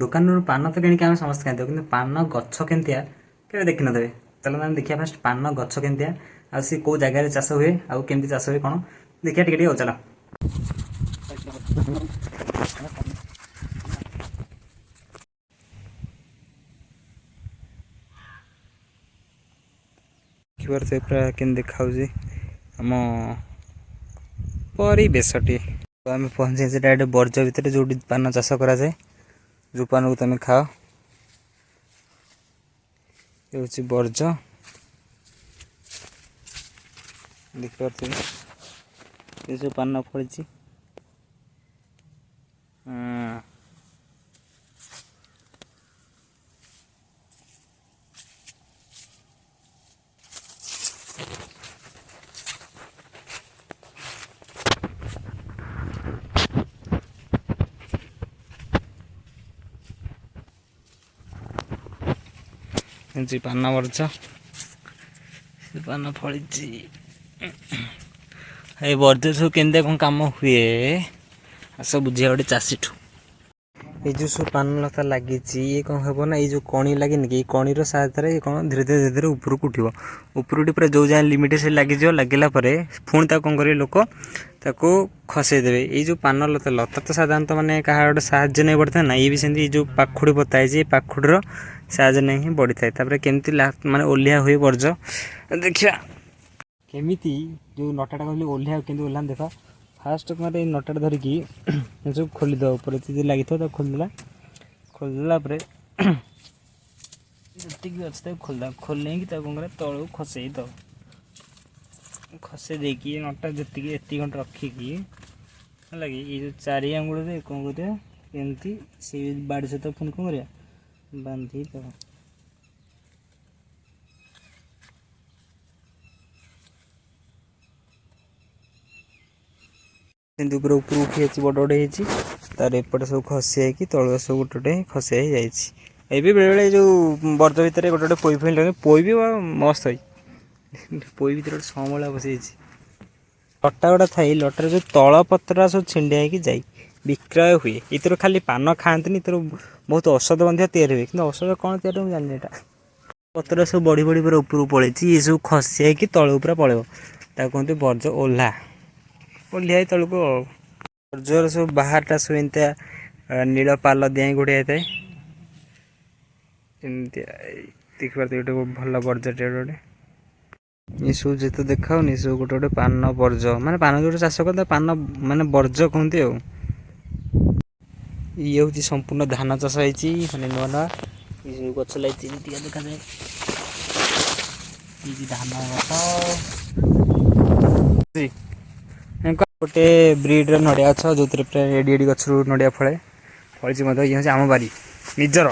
ଦୋକାନରୁ ପାନ ତ କିଣିକି ଆମେ ସମସ୍ତେ ଖାଇଥାଉ, କିନ୍ତୁ ପାନ ଗଛ କେମିତିଆ କେବେ ଦେଖିନଥିବେ। ଚାଲନ୍ତୁ ଆମେ ଦେଖିବା ଫାଷ୍ଟ ପାନ ଗଛ କେମିତିଆ, ଆଉ ସେ କେଉଁ ଜାଗାରେ ଚାଷ ହୁଏ, ଆଉ କେମିତି ଚାଷ ହୁଏ କ'ଣ ଦେଖିବା ଟିକେ ଟିକେ। ଆଉ ଚାଲ। ଦେଖିପାରୁଥିବେ ପୁରା କେମିତି ଦେଖାହେଉଛି ଆମ ପରିବେଶଟି। ତ ଆମେ ପହଞ୍ଚି ଯାଇଛେ ଡାଇରେକ୍ଟ ବର୍ଜ ଭିତରେ, ଯେଉଁଠି ପାନ ଚାଷ କରାଯାଏ, ଯେଉଁ ପାନକୁ ତମେ ଖାଅ। ଏ ହେଉଛି ବର୍ଜ, ଦେଖିପାରୁଥିବେ ଏସବୁ ପାନ ଫଳିଛି। ହେଉଛି ପାନ ବର୍ଜ, ସେ ପାନ ଫଳିଛି। ଏଇ ବର୍ଜ ସବୁ କେମିତି କ'ଣ କାମ ହୁଏ, ଆସ ବୁଝିବା ଗୋଟେ ଚାଷୀଠୁ। ଏଇ ଯେଉଁ ସବୁ ପାନ ଲତା ଲାଗିଛି, ଇଏ କ'ଣ ହେବ ନା, ଏଇ ଯେଉଁ କଣି ଲାଗିନି କି, ଏଇ କଣିର ସହାୟତାରେ ଇଏ କ'ଣ ଧୀରେ ଧୀରେ ଧୀରେ ଧୀରେ ଉପରକୁ ଉଠିବ। ଉପରକୁ ଉଠି ପୁରା ଯେଉଁ ଯାଏଁ ଲିମିଟ୍ ସେ ଲାଗିଯିବ। ଲାଗିଲା ପରେ ପୁଣି ତାକୁ କ'ଣ କରିବେ ଲୋକ, ତାକୁ ଖସେଇ ଦେବେ। ଏଇ ଯେଉଁ ପାନ ଲତା, ଲତା ତ ସାଧାରଣତଃ ମାନେ କାହାର ଗୋଟେ ସାହାଯ୍ୟ ନେଇ ବଢ଼ିଥାଏ ନା, ଇଏ ବି ସେମିତି ଏଇ ଯେଉଁ ପାଖୁଡ଼ି ପୋତା ହେଇଛି, ଏଇ ପାଖୁଡ଼ିର ସାହାଯ୍ୟ ନେଇ ହିଁ ବଢ଼ିଥାଏ। ତାପରେ କେମିତି ମାନେ ଓହ୍ଲିଆ ହୁଏ ବର୍ଜ ଦେଖିବା। କେମିତି ଯେଉଁ ନଟାଟା କହିଲି ଓହ୍ଲିଆ, କେମିତି ଓହ୍ଲାନ୍ତି ଦେଖ। ଫାଷ୍ଟ କ'ଣ, ଏଇ ନଟାଟା ଧରିକି ସବୁ ଖୋଲିଦେବ। ଉପରେ ଯଦି ଲାଗିଥିବ ତାକୁ ଖୋଲିଦେଲା। ଖୋଲିଦେଲା ପରେ ଯେତିକି ଅଛି ତାକୁ ଖୋଲିଦେବା। ଖୋଲିକି ତାକୁ କ'ଣ କରିବା, ତଳକୁ ଖସେଇ ଦେବ। ଖସେଇ ଦେଇକି ନଟା ଯେତିକି ଏତିକି ଘଣ୍ଟା ରଖିକି, ହେଲା କି, ଏଇ ଯେଉଁ ଚାରି ଆଙ୍ଗୁଳରେ କ'ଣ କରିବା, ଏମିତି ସେଇ ବାଡ଼ି ସହିତ ପୁଣି କ'ଣ କରିବା, ବାନ୍ଧି ଦେବା। ସେମିତି ଉପରେ ଉପରୁ ଉଠି ଯାଇଛି, ବଡ଼ ବଡ଼ ହେଇଛି। ତାର ଏପଟେ ସବୁ ଖସି ହେଇକି ତଳୁଆ ସବୁ ଗୋଟେ ଗୋଟେ ଖସି ହେଇଯାଇଛି। ଏବେ ବେଳେବେଳେ ଏଇ ଯେଉଁ ବର୍ଜ ଭିତରେ ଗୋଟେ ଗୋଟେ ପୋଇ ଫୋଇ ଲାଗେ, ପୋଇ ବି ମସ୍ତ ହେଇଛି। ପୋଇ ଭିତରେ ଗୋଟେ ସମୂଳା ବସିଯାଇଛି। ଲଟା ଗୁଡ଼ା ଥାଇ ଲଟାର ଯେଉଁ ତଳ ପତ୍ର ସବୁ ଛିଣ୍ଡି ହେଇକି ଯାଇ ବିକ୍ରୟ ହୁଏ। ଏଥିରୁ ଖାଲି ପାନ ଖାଆନ୍ତିନି, ଏଥିରୁ ବହୁତ ଔଷଧ ମଧ୍ୟ ତିଆରି ହୁଏ। କିନ୍ତୁ ଔଷଧ କ'ଣ ତିଆରି ହୁଏ ମୁଁ ଜାଣିନି। ଏଇଟା ପତ୍ର ସବୁ ବଢ଼ି ବଢ଼ି ପୁରା ଉପରକୁ ପଳେଇଛି। ଇଏ ସବୁ ଖସି ହେଇକି ତଳକୁ ପୁରା ପଳେଇବ। ତାକୁ କୁହନ୍ତି ବର୍ଜ ଓହ୍ଲା, ଓହ୍ଲିଆ ହେଇ ତଳକୁ। ଆଉ ବର୍ଜର ସବୁ ବାହାରଟା ସବୁ ଏମିତିଆ ନୀଳ ପାଲ ଦିଆ ଘୋଡ଼ିଆ ହେଇଥାଏ। ଏମିତି ଦେଖିପାରୁଥିବେ, ଗୋଟେ ଭଲ ବର୍ଜଟେ ଗୋଟେ। ଏସବୁ ଯେତେ ଦେଖାଉନି, ଏସବୁ ଗୋଟେ ଗୋଟେ ପାନ ବର୍ଜ, ମାନେ ପାନ ଯେଉଁଟା ଚାଷ କରନ୍ତି ପାନ ମାନେ ବର୍ଜ କୁହନ୍ତି। ଆଉ ଇଏ ହେଉଛି ସମ୍ପୂର୍ଣ୍ଣ ଧାନ ଚାଷ ହେଇଛି, ମାନେ ନୂଆ ନୂଆ ଏସବୁ ଗଛ ଲାଗିଛି, ଏମିତିକା ଦେଖାଯାଏ। ଏଇ ଧାନ ଗଛ ଗୋଟେ ବ୍ରିଡ଼ର ନଡ଼ିଆ ଗଛ, ଯେଉଁଥିରେ ପ୍ରାୟ ଏଡ଼ି ଏଡ଼ି ଗଛରୁ ନଡ଼ିଆ ଫଳେ, ଫଳିଛି ମଧ୍ୟ। ଇଏ ହେଉଛି ଆମ ବାରି ନିଜର।